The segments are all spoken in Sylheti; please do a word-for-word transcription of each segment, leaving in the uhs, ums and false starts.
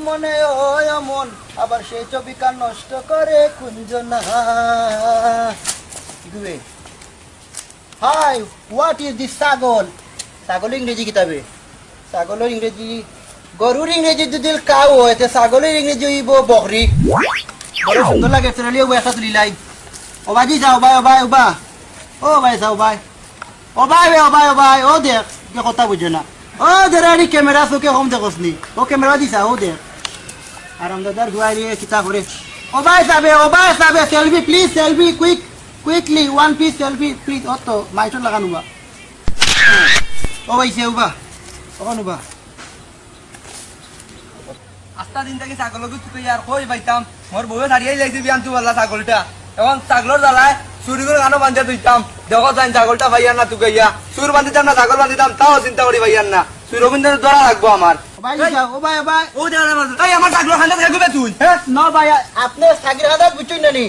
মনে হয় অমন, আবার সেই ছবিখান নষ্ট করে কুঞ্জনা। কি কইবে? Hi, what is this ছাগল? ছাগল ইংরেজি কিতা বে? ছাগলর ইংরেজি, গরুর ইংরেজি যদি cow হয়, তে ছাগলর ইংরেজি অইবো বকরি। বড় সুন্দর লাগে, চলিও একটা তুলি লাই। ও বাজি যাও, ভাই, ও ভাই, ও বা। ও ভাই, যাও ভাই। ও ভাই, ও ভাই, ও ভাই, ও দেখ, কে কথা বুঝে না। ও দেখ, আরে camera চোখে কম দেখোস নি। ও camera দিছা, ও দেখ। আরামদাদার গুয়ারি কিতা করে। ও ভাই যাবে, ও ভাই যাবে, selfie please, selfie quick, quickly, one piece selfie please। ও তো, মাইটর লাগানো বা। ও ভাই, সে উবা। ওখানে উবা। আস্তা দিন থাকি ছাগলগু তুকাইয়া আর কই পাইতাম। মোর বউয়ে ছাড়িয়াই লাইছে বিয়ান তুবাল্লা ছাগলটা। এখন ছাগলর জ্বালায় চুরি করে কানো বান্ধিয়া থইতাম। দেখো চাইন ছাগলটা পাইয়ার না তুকাইয়া। চুর বান্ধিতাম না ছাগল বান্ধিতাম, তাও চিন্তা করি পাইয়ার না। চুরগুইনরে ধরা লাগবো আমার। ও ভাই, এই, যাও, ও ভাই, ও ভাই। ও দেখা যায়, এই আমার ছাগলর কান্দাত গেছু বে তুই, হ্যাঁ? না ভাই, আপনে ছাগির কান্দাত বুঝছইন না নি?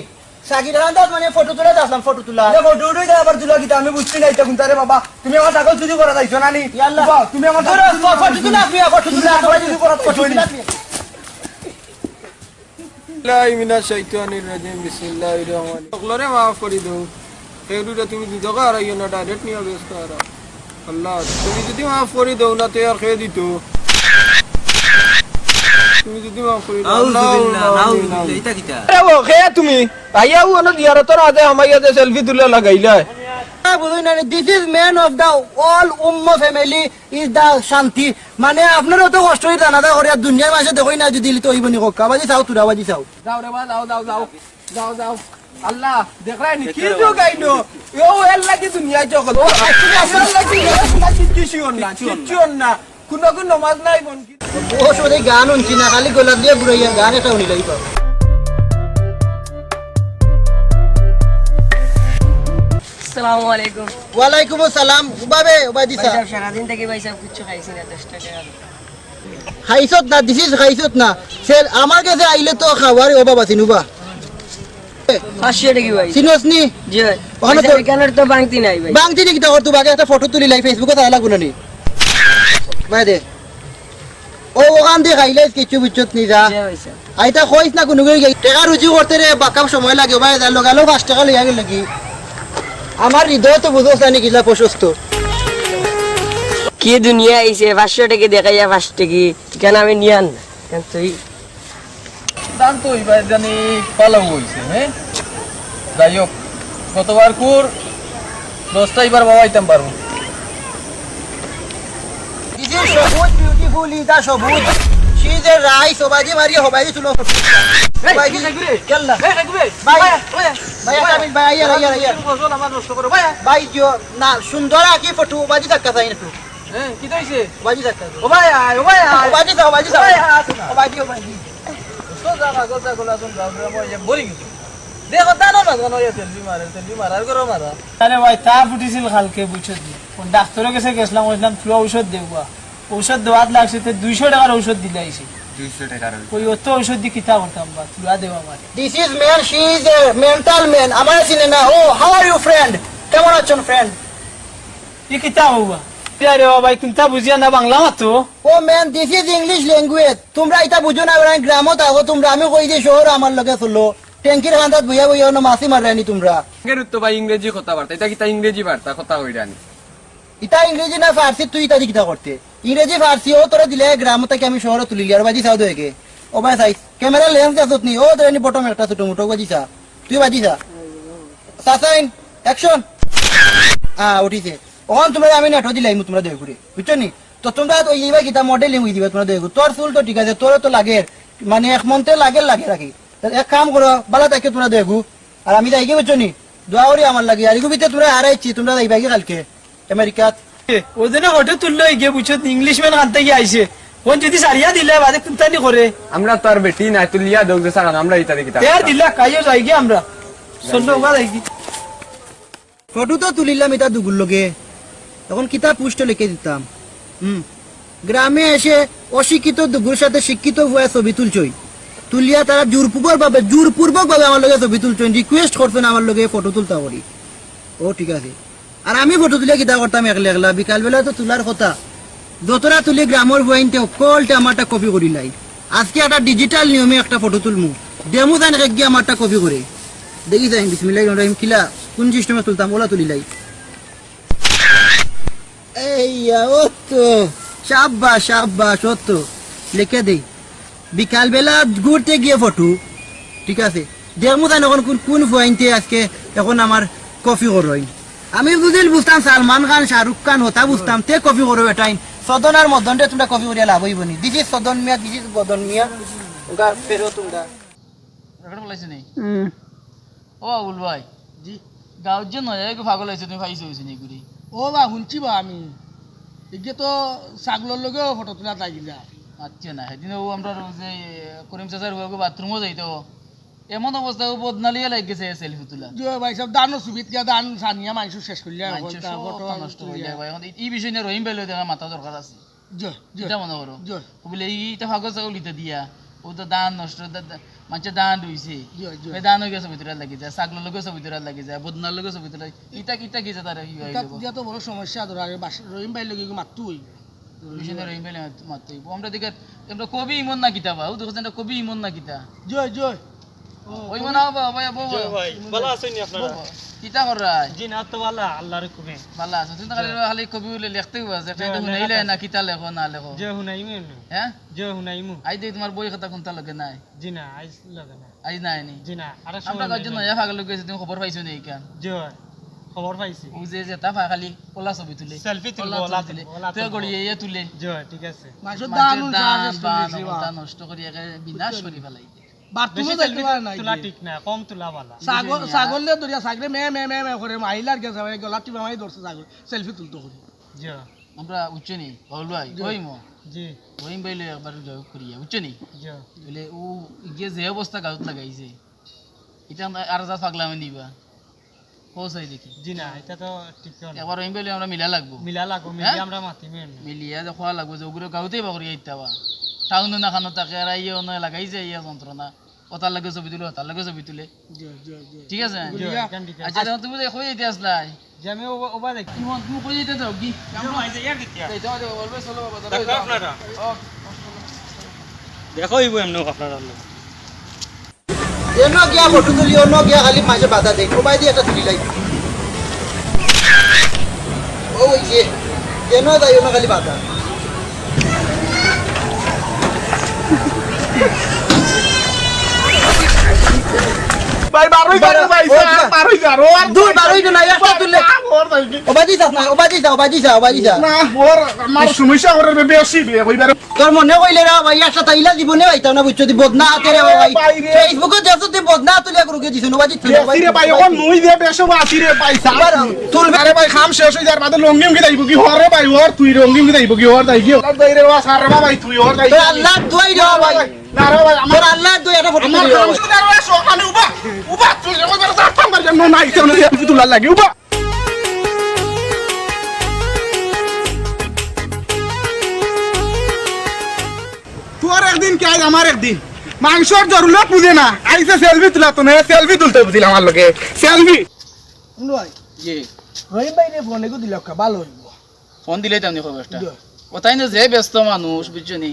ছাগির কান্দাত মানে ফটো তুলাত আছলাম, ফটো তুলাত। এ ফটো উঠোই যায় আবার তুলা কিতা? আমি বুঝছি না ইটা কুনটা রে বাবা। তুমি আমার ছাগল চুরি করাত আইছো না নি? ইয়াল্লা। বাবা, তুমি আমার ধরো, ছাগল চুরি ফটো করাত তুলা, আইছো। আপনি ফটো তুলা, তুমি আমার ছাগল চুরি করাত আইছো নি? বিসমিল্লাহ। বিল্লাহি মিনাশ শাইতানির রাজিম, বিসমিল্লাহির রহমানির রহিম। সকলরে মাফ করি দেও। কেউরে তুমি দুজখো হারাইও না, direct নিয়া বেহেস্তো হারাও। আল্লাহ, তুমি যদি মাফ করি দেও না, তে আর কে দিতো? তুমি যদি মাফ করি দেও, আল্লাহ, আউযুবিল্লাহ, আমিন, আউযুবিল্লাহ, আমিন। ইটা কিতা? আরে ও, কে তুমি? আইয়া ও অনো জিয়ারতর মাঝে হামাইয়া যে selfie তুলা লাগাইলায়। বুঝছইন না, this is man of the all Umma family is the শান্তি। মানে, আপনারা অত কষ্ট করি জানাজা করি আর দুনিয়ার মাঝে দেখইন না, যদি ইলিত অইবো নি কউক্কা। বাজি চাও, তুরা বাজি চাও। যাও রে বা, যাও, যাও, যাও। যাও, যাও। আল্লাহ, দেখরায় নি? কি যুগ আইলো? ও, এর লাগি দুনিয়াত জগত। ও, এর লাগি, এর লাগি কিচ্ছু অর না, কিচ্ছু অর না। কুনু কুনু নমাজ নাই, মন কি? ও, শুধু গান হুনছি না, খালি গলা দিয়া ঘুরাইয়া গান একটা হুনি লাগি পাও। আসসালামু আলাইকুম। ওয়ালাইকুম আসসালাম। উবাবে, উবাই দিছা। ভাই সাহেব, সারাদিন থাকি ভাই সাহেব কিচ্ছু খাইছি না, দশ টাকা। খাইছত না, this is খাইছত না। সে আমার গেছে আইলে তো খাওয়ার অভাব আছে নি বা। পাঁচশো টাকা ভাই। চিনস নি? জি ভাই। ওখানে ভাই সাহেব, তো এখানে তো বাংতি নাই ভাই। বাংতি নি কিতা করতো? আগে একটা ফটো তুলি লাই, Facebook-ও ছাড়া লাগবো না নি? ভাই দে। ও ওখান দিয়া খাইলে কিচ্ছু বুঝছত নি যা। জি ভাই সাহেব। আইতা কইস না কুনু করি। টেকা রুজি করতে রে বাক্কা সময় লাগে ভাই, যা লগালগ পাঁচ টেকা লইয়া গেল কি? আমার হৃদয় তো বুঝোস না নি কিলা প্রশস্ত। কি দুনিয়া আইছে, পাঁচশো টাকা দেখাইয়া পাঁচ টাকা। ইখান আমি নিয়ার না। ইখান তুই দান তো ইবার জানি পালাও অইছে, হ্যাঁ? যাই হোক, গতবার কুর দশটা ইবার বাবা আইতাম পারবো। This is সবুজ, beautiful, ইটা সবুজ। She is a rice, ওবাজি মারিয়া হবাই তুলো। এই, হবাই এই, দি-, এই, ঘুরে। কেল্লা। এই, এই, ঘুরে। ভাই, ভাই, ভাই। ভাই, ভাই, কামিল ভাই, আইয়ার, আইয়ার, আইয়ার। ফসল আমার নষ্ট করো, ভাই। ভাই, জিও, না, সুন্দর আকি ফটো, ওবাজি ধাক্কা চাই একটু। হ্যাঁ, কিতা অইছে? ওবাজি ধাক্কা চাই। ও ভাই, আয়, ও ভাই, আয়। ওবাজি যাও, ওবাজি যাও। ও ভাই, আয়, আসো না। ওবাজি, ওবাজি। দোস্ত, যা, যা, যা, যা, যা, যা, যা, যা, মরি গেছে। দেখো, জানো না, জানো, ইয়া তেলবি মারে, তেলবি মারার করো মারা। আরে ভাই, তা ফুটিছিল কালকে, বুঝছো নি? কোন ডাক্তারর গেছে গেছিলাম, কইছিলাম, "তুই ঔষধ দেওয়া।" ঔষধ দেওয়াত লাগছে, তে দুইশো টাকার ঔষধ দিলাইছে। দুইশো টাকার ঔষধ। ওই অত ঔষধ দি কিতা করতাম বা, তুলা দেওয়া মারে। This is man, she is a mental man। আমারে চিনে না। ও, how are you, friend? কেমন আছেন, friend? ই কিতা কইবা? আরে ও ভাই, কুনতা বুঝিয়ার না, বাংলা মাতো। ও man, this is English language। তুমরা ইতা বুঝো না, বেটা, গ্রামো থাকো তুমরা, আমি কই যে শহরো আমার লগে চলো। ট্যাঙ্কির কান্দাত বইয়া বইয়া অনো মাছি মাররায় নি তুমরা। এর তো ভাই ইংরেজি কথাবার্তা, ইতা কিতা ইংরেজি বার্তা কথা কইরা নি? ইতা ইংরেজি না ফার্সি, তুই ইতা দি কিতা করতে? ইংরেজি ফার্সি, ও তোরে দিলে গ্রামো থাকি আমি শহরো তুলিলিয়ার, ওবাজি চাও দেখে। ও ভাই চাইস, camera lens দেখছত নি? ও তোরে নি bottom একটা ছোট মোটো, ওবাজি চা। তুই ওবাজি চা। চাচাইন, action। আ, উঠিছে। অখন তুমরারে আমি নেটো দিলাইমু তুমরা দয়া করি, বুঝছো নি? তো তুমরা তো ইবা কিতা modeling অই দিবা তুমরা দয়া করি। তোর চুল তো ঠিক আছে, তোর তো লাগের, মানে এক মন্তে লাগের, লাগের আর কি। তো এক কাম করো, বালা থাকিও তুমরা দয়া করি। আর আমি যাইগি, বুঝছো নি? দোয়া করি আমার লাগি। আর ইগু ভিতরে তুমরা হারাইছি, তুমরা যাইবাগি কালকে আমেরিকাত। ও দিনে ফটো তুললো গিয়া, বুঝছো নি? Englishman কান্তা গিয়া আইছে। অন যদি সারিয়া দিলে বাদে কুন্তানি করে। আমরা তো আর বেটি নাই, তুলিয়া দেও যে সারা, আমরা ইতা দেখি তা। তে আর দিলা, কাইও যাইগি আমরা। চলো, ওবা যাইগি। ফটো তো তুলিলাম ইতা দুগুর লগে, এখন কিতা post-ও লেখি দিতাম। হুম, গ্রামে এসে অশিক্ষিত দুগুর সাথে শিক্ষিত পুয়ায় ছবি তুলছইন, তুলিয়া তারা জোরপূর্বক ভাবে, জোরপূর্বক ভাবে আমার লগে ছবি তুলছইন, request করছইন আমার লগে ফটো তুলতা করি। ও ঠিক আছে, আর আমি ফটো তুলিয়া কিতা করতাম একলা একলা, বিকালবেলা তো তুলার কথা, যতটা তুলি গ্রামর পুয়াইন্তে হকলটে আমারটা copy করিলাই। আজকে একটা ডিজিটাল নিয়মে একটা ফটো তুলমু। দেখমু জানি কে গিয়া আমারটা কপি করে। দেখি যাই, বিসমিল্লাহির রহমানির রহিম। কিলা, কোন সিস্টেমে তুলতাম? ওলা তুলিলাই। এই, ও তো, সাব্বাস, সাব্বাস, ও তো। লিখে দেই, বিকালবেলা ঘুরতে গিয়ে ফটো। ঠিক আছে, দেখমু জানি এখন কোন, কোন পয়েন্টে আজকে এখন আমার কপি করইন। আমি বুঝিল বুঝতাম সালমান খান, শাহরুখ খান হতা বুঝতাম, তে কপি করো বেটাইন। সদন আর মদন রে তোমরা কপি করিয়া লাভ অইবো নি। This is Sadan Mia, this is বদন মিয়া। ওগা ফেরো তোমরা। রেকর্ড বলাইছে নি? হুম। ও বাবুল ভাই। জি। গাঁওত যে নয়া এগু পাগল আইছে, তুমি পাইছো অইছে নি ঘুরি? ও বা, হুনছি বা আমি। এগে তো ছাগলর লগেও ফটো তুলা লাগিলা। আচ্ছা না, সেদিন ও আমরা যে করিম চাচার বউকে বাথরুমও যাইতো। এমন অবস্থা, ও বদনালিয়ে লাগি গেছে সেলফি তুলা। জি ভাই সাহেব, ধানর সুবিত গিয়া ধান সানিয়া মাংস শেষ করলে মাংস এখন তা সব ফটো তো নষ্ট তুলিয়া। হইলে ভাই, এখন এই, এই বিষয় নিয়ে রহিম ভাই লগে দেখা মাথা দরকার আছে। জি, জি। কিতা মনে করো? জি। ও বলে, "এই ইটা পাগল ছাগল ইটা দিয়া, ও তো ধান নষ্ট, দা-, দা-, মানষে ধান রুইছে। জি, জি। ওই ধান হয়ে গেছে ভিতরে লাগি যায়, ছাগলর লগে গেছে ভিতরে লাগি যায়, বদনার লগে গেছে ভিতরে লাগি যায়। ইটা, ইটা কি যে তারা কি ইটা হইলো?" দিয়া তো বড় সমস্যা, ধরো, আরে বাস-, রহিম ভাইর লগে মাততো হইব। বিষয় নিয়ে রহিম ভাই মাত-, মাততো হইব। আমরা দেখে, আমরা কবি ইমন না কিতা বা? ও দেখো, এটা কবি ইমন না কিতা? জি, জি। ও, ওই কবি মনে হয় বা-, ভাই, বউ, জি ভাই, বউ, ভালো আছেন নি আপনারা? বউ, কিতা কররায়? জি না, তো ভালা, আল্লাহর হুকুমে। ভালা আছো? তুমি তো খালি, জি। খালি কবি বলে লিখতে হইবা, যে জি, এটা হুনাইলে লেখা না, কিতা লেখো না লেখো। জি, হুনাইমু এমনি। হ্যাঁ? জি, হুনাইমু। আই দেখি তোমার বই খাতা কোনটা লগে নাই? জি না, আইজ লগে না। আইজ নাই নি? জি না, আরো আমরা সময় কয়েকজন নাই। নয়া পাগল লগে গেছি, তুমি খবর পাইছো নি ইখান? জি, খবর পাইছি। ও যে, যে তা পা খালি ওলা ছবি তুলে। সেলফি তুলবো, ওলা ওলা ছবি তুলে। তুলবো, ওলা তুই তুলবো। গড়িয়ে ইয়ে তুলে। জি, ঠিক আছে। মাংসের মাংসের ধান উন ধান, সারা শেষ করে বান, দিছি, ওটা বাবা। নষ্ট করিয়া একে বিনাশ বুঝছো করি নি? ফেলাই। বাথরুমে বেশি যাইতে সেলফি পারে না, তুলা ইয়ে। ঠিক না, কম তুলা ভালা। ছাগল, ছাগল নিয়ে ধরিয়া ছাগলে মে, মে, মে, মে করে মাইলার গেছে, ভাই, গলা টিপা মারি ধরছে ছাগল, সেলফি তুলতো করি। জি। আমরা উঠছে নি, বাবুল ভাই, জি। ওই মো। জি। ওই ভাই লই একবার যোগাযোগ করিয়া, উঠছে নি? জি। বলে, ও গিয়ে যে অবস্থা গাউত লাগাইছে, এটা আমরা আর যা পাগলামি নিবা। ও চাই দেখি। জি না, এটা তো ঠিক না। একবার ওই ভাই লই আমরা মিলা লাগবো। মিলা লাগবো, হ্যাঁ? মিলিয়া আমরা মাতিমু এমনি। মিলিয়া যে খোয়া লাগবো, যে ওগুলো গাউতেই বা করিয়া ইত্যাবা। টাউনো না খানো তাকে আর আইয়ে অন্য লাগাইছে, ইয়ে যন্ত্রণা। ওটার লগে ছবি তুলে, ওটার লগে ছবি তুলে। জি, জি, জি। ঠিক আছে? জি, এখান ঠিক আছে। আচ্ছা, তখন তুমি যে কই যাইতে আসলাই? যে আমি ওবা, ওবা দেখি। তুমি, তুমি কই যাইতে যাও, কি? আমরা আইতে ইয়ার দিতে। এই, যাও, যাও, always চলো বাবা, যাও, দেখো যাও। আপনারা। ও। দেখো, এই বই এমনি আপনারা। এনো গিয়া ফটো তুলি, অনো গিয়া খালি মাঝে বাধা দেয়। ও ভাই দিয়ে একটা তুলি লাই। ও, ওই যে, এনো যাই, অনো খালি বাধা। ভাই, বারোই যারো, ভাই, ও, স্যার, বারোই যারো, আর দূর, বারোই তো নাই, একটা তুললে। ওর ভাই কি? ও বাজি যাস না, ও বাজি যা, ও বাজি যা, ও বাজি যা। না, ওর আমার সমস্যা, ওর বেশি বিয়ে, ওই বারো। তোর মনে কইলে রে ভাই, একটা তাইলা জীবনে পাইতাম না, বুঝছো? তুই বদনা হাতে রে ভাই। ভাই রে। Facebook-এ দেখছো তুই বদনা তুলে গুরুকে দিছ, ও বাজি তুই বেশি রে ভাই, ওর নুই দে বেশি বাসি রে ভাই, সাপ। আবার তুলবে। আরে ভাই, খাম শেষ হয়ে যাওয়ার বাদে লঙ্গি উঙ্গি যাইব কি? হর রে ভাই, ওর তুই লঙ্গি উঙ্গি যাইব কি? ওর যাই কি? ওর যাই রে, ওর সার রে ভাই, তুই ওর যাই কি? তোর আল্লাহ দোয়াই রে ভাই। না রে ভাই, আমার তোর আল্লাহ দোয়াই, একটা ফটো আমার তুলি রে খাম ভাই। শুধু আর ওর সকালে উবা, উবা, তুই রে ভাই, বেটা, সাপ মার জন্য নাই, কেন তুই তুলার লাগি, উবা। তোর একদিন কি আইজ আমার একদিন। মাংসর জরুরত বুঝে না। আইছে সেলফি তুলা তো না, সেলফি তুলতে বুঝিল আমার লগে। সেলফি। হুনো ভাই। জি। রহিম ভাই রে ফোন এগু দিলে একটা ভালো হইব। ফোন দিলে তেমনি খবরটা। জি। ওটাই না যে ব্যস্ত মানুষ, বুঝছো নি?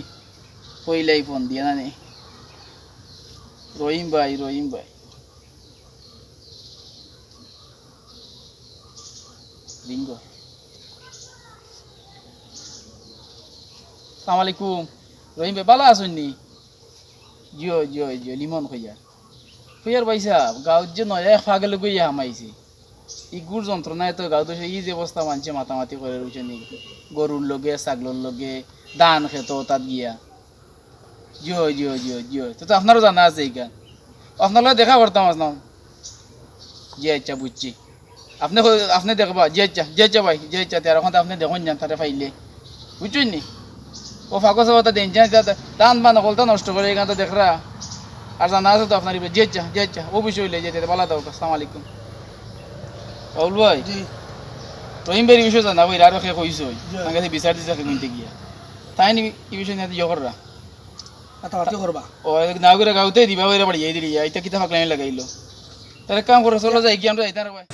কইলাই ফোন দিয়া না নি। রহিম ভাই, রহিম ভাই। রিঙ্গো। সালাম আলাইকুম। রহিম ভাই, ভালা আছইন নি? জিও, জিও, জিও, লিমন কইয়া। কইয়ার ভাই সাহেব, গাঁওত যে নয়া এক পাগল গইয়া হামাইছে। ইগুর যন্ত্রণায় তো গাঁওত ই যে অবস্থা মানষে মাতামাতি করে রইছে নি। গরুর লগে, ছাগলর লগে, ধান খেত তাত গিয়া। জি অয়, জি অয়, জি অয়, জি অয়। তো, তো আপনারও জানা আছে ইখান। আপনার লগে দেখা করতাম আসলাম। জি আচ্ছা, বুঝছি। আপনে ক-, আপনে দেখবা, জি আচ্ছা, জি আচ্ছা ভাই, জি আচ্ছা, তে আর ওখান আপনে দেখইন যান, তারে পাইলে। বুঝছইন নি? ও ফাঁকো সাফা তা দেন, যে তা, তা, তান বান হকলতা নষ্ট করে, ইখান তো দেখরা। আর জানা আছে তো আপনার ইবে, জি আচ্ছা, জি আচ্ছা, ও বিষয় অইলে, জি আচ্ছা, ভালা থাকো, আসসালামু আলাইকুম। বাবুল ভাই, জি। রহিম ভাইর বিষয়ে জানা ভাই, আরো কে কইছে, জি। তার কাছে বিচার দিছে, কে কিনতে গিয়া। তাইন ই বিষয় নিয়া ইয়ে কররা। মাতামাতি করবা। ও, এক না করে গাউতে দিবা, ওইরা বাড়ি এই দিলি, ইটা কিতা ফাকলামি লাগাইলো। তাহলে কাম করো, চলো যাই, কি আমরা যাইতাম রে ভাই।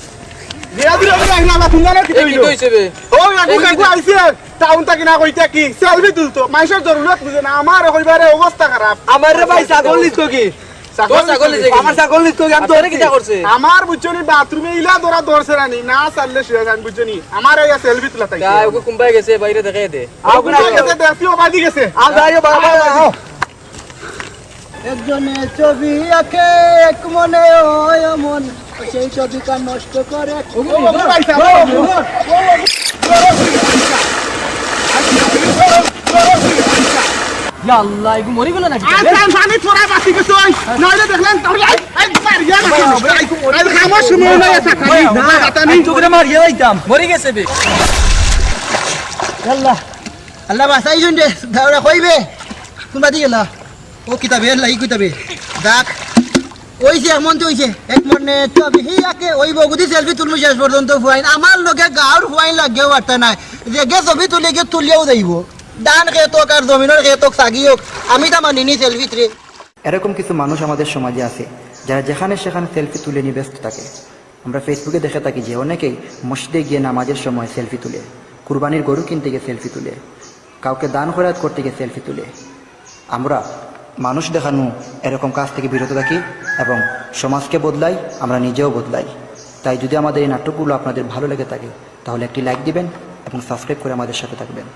ধীরে ধীরে ধীরে আইন আমার কুন্দানো কি এ, কি কইলো? কইছে বে? ও, আগু এই কাকু কি আইছে, টাউন থাকি না কইতা কি? সেলফি তুলতো, মাইনষর জরুরত বুঝে না, আমার কইবারে অবস্থা খারাপ। আমার রে ভাই, ছাগল নিছো কি? ছাগল তোর ছাগল নিছে কি? আমার ছাগল নিছো কি? আমি তোরে কিতা করছে? আমার বুঝছো নি, বাথরুমে ইলা ধরা ধরছে রানি, না ছাড়লে শুয়ে যান, বুঝছো নি? আমার এই সেলফি তুলা তাই। যা, ওকে কুম্বাই গেছে, বাইরে দেখাই দে। আর কুম্বাই গেছে, দেখি ও বাদি গেছে। আর যাইও বাবা, আও। একজনে ছবি আঁকে এক মনে হয় এমন, সেই ছবিটা নষ্ট করে। ইয়া আল্লাহ, এগু মরি গেল নাকি? আচ্ছা, পানি থোড়া বাঁচি গেছে, ওই নাইলে দেখলেন তাহলে এই, এই, মারিয়া না, এই খামোশ সময় নাই, আচ্ছা, খালি না, মাথা নেই। চোখে মারিয়া যাইতাম। মরি গেছে বে। আল্লাহ, আল্লাহ বাঁচাইছুন রে, দাওরা কইবে। কোন বাদি গেলা? ও কিতাবে, আল্লাহ, ই কিতাবে। যাক। ওই যে এমন তো ওই যে, এক মনে ছবি আঁকে, ওই বগুদি সেলফি তুলমু শেষ পর্যন্ত ফুয়াইন। আমার লগে গাঁওর ফুয়াইন লাগেও পারতা নাই। যে গে ছবি তুলে গে তুলিয়াও যাইব। ধান খেত হোক আর জমিনর খেত হোক, সাগি হোক, আমি তা মানিনি সেলফিত রে। এরকম কিছু মানুষ আমাদের সমাজে আছে, যারা যেখানে সেখানে সেলফি তুলে নিয়ে ব্যস্ত থাকে। আমরা ফেসবুকে দেখে থাকি যে অনেকেই মসজিদে গিয়ে নামাজের সময় সেলফি তুলে, কুরবানির গরু কিনতে গিয়ে সেলফি তুলে, কাউকে দান খয়রাত করতে গিয়ে সেলফি তুলে। আমরা মানুষ দেখানো এরকম কাজ থেকে বিরত থাকি এবং সমাজকে বদলাই, আমরা নিজেও বদলাই। তাই যদি আমাদের এই নাটকগুলো আপনাদের ভালো লেগে থাকে, তাহলে একটি লাইক দিবেন এবং সাবস্ক্রাইব করে আমাদের সাথে থাকবেন।